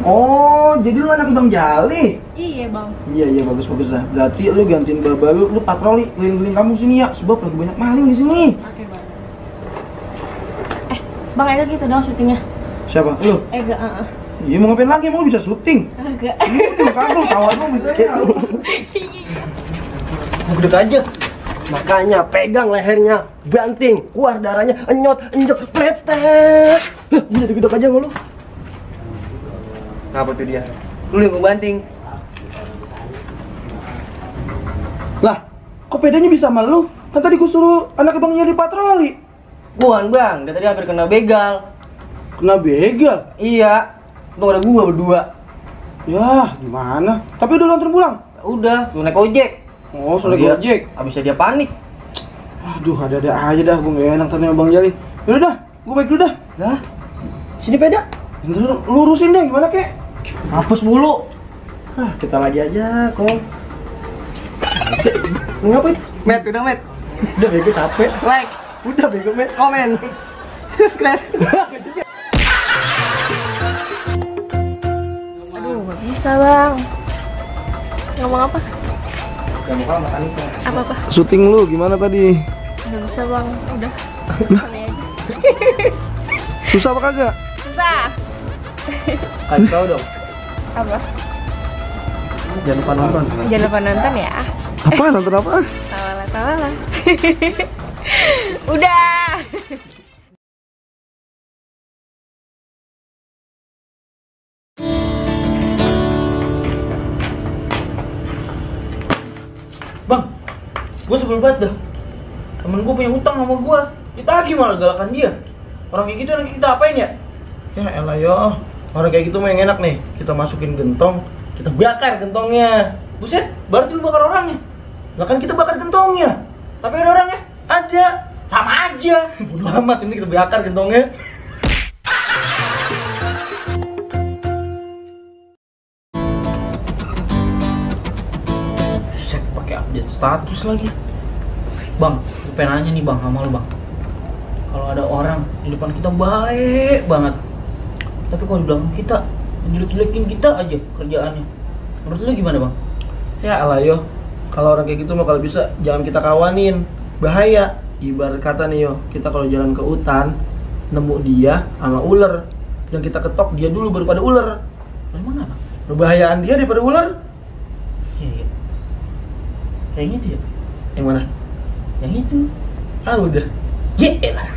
Oh, jadi lu anak Bang Jali? Iya bang. Iya bagus lah. Berarti lu gantiin baba lu patroli keliling-keliling kampung sini ya, sebab lagi banyak maling di sini. Oke bang. Bang Ega gitu dong syutingnya. Siapa? Lu? Ega, Iya mau ngapain lagi? Mau lu bisa syuting? Agak. Itu kabel kawan lu bisa ya. Mau gede aja. Makanya pegang lehernya, banting, keluar darahnya, enyot, enjek, pletek. Gue jadi gedek aja sama lu. Ngapa tuh dia? Lu yang gue banting. Lah, kok pedanya bisa sama lu? Kan tadi gue suruh anak Bang Jali patroli. Bukan bang, dia tadi hampir kena begal. Kena begal? Iya, untung ada gua berdua. Ya, gimana? Tapi udah lu antar pulang? Udah, lu naik ojek. Oh, sudah gojek. Abisnya dia panik. Aduh, ada-ada aja dah, gue gak enak tanya Bang Jali. Yaudah dah, gue balik dulu dah. Lah, sini peda. Ntar lurusin deh, gimana kek? Hapus mulu. Kita lagi aja, Kong. Ngapain? Met, udah met. Udah bego capek. Like, Udah bego, Met. komen, subscribe. Aduh, gak bisa bang. Ngomong apa? Apa? Syuting lu gimana tadi? Gak bisa bang, udah. Kali aja. Susah apa kagak? Susah. Kasih tau dong. Apa? Jangan lupa nonton. Jangan lupa nonton ya. Apa? Nonton apa? Tawala. Udah. Bang, gue sebel banget dah. Temen gue punya utang sama gue, ditagih malah galakan dia. Orang kayak gitu nanti kita apain ya? Ya elah yo. Orang kayak gitu mah yang enak nih. Kita masukin gentong, kita bakar gentongnya. Buset, berarti lu bakar orangnya. Lah kan kita bakar gentongnya. Tapi ada orangnya? Ada. Sama aja. Bodo amat, ini kita bakar gentongnya. Buset, pakai update status lagi. Bang, gue pengen nanya nih bang sama lu bang. Kalau ada orang di depan kita baik banget, tapi kalau di belakang kita jelek-jelekin kita aja kerjaannya. Menurut lu gimana bang? Ya elah yo. Kalau orang kayak gitu mah kalau bisa jangan kita kawanin. Bahaya. Ibarat kata nih yo, kita kalau jalan ke hutan nemu dia sama ular, yang kita ketok dia dulu baru pada ular. Emang apa? Kerbahayaan dia daripada ular. Iya. Kayak gitu ya? Yang mana? Yang itu. Ah udah. Yelah.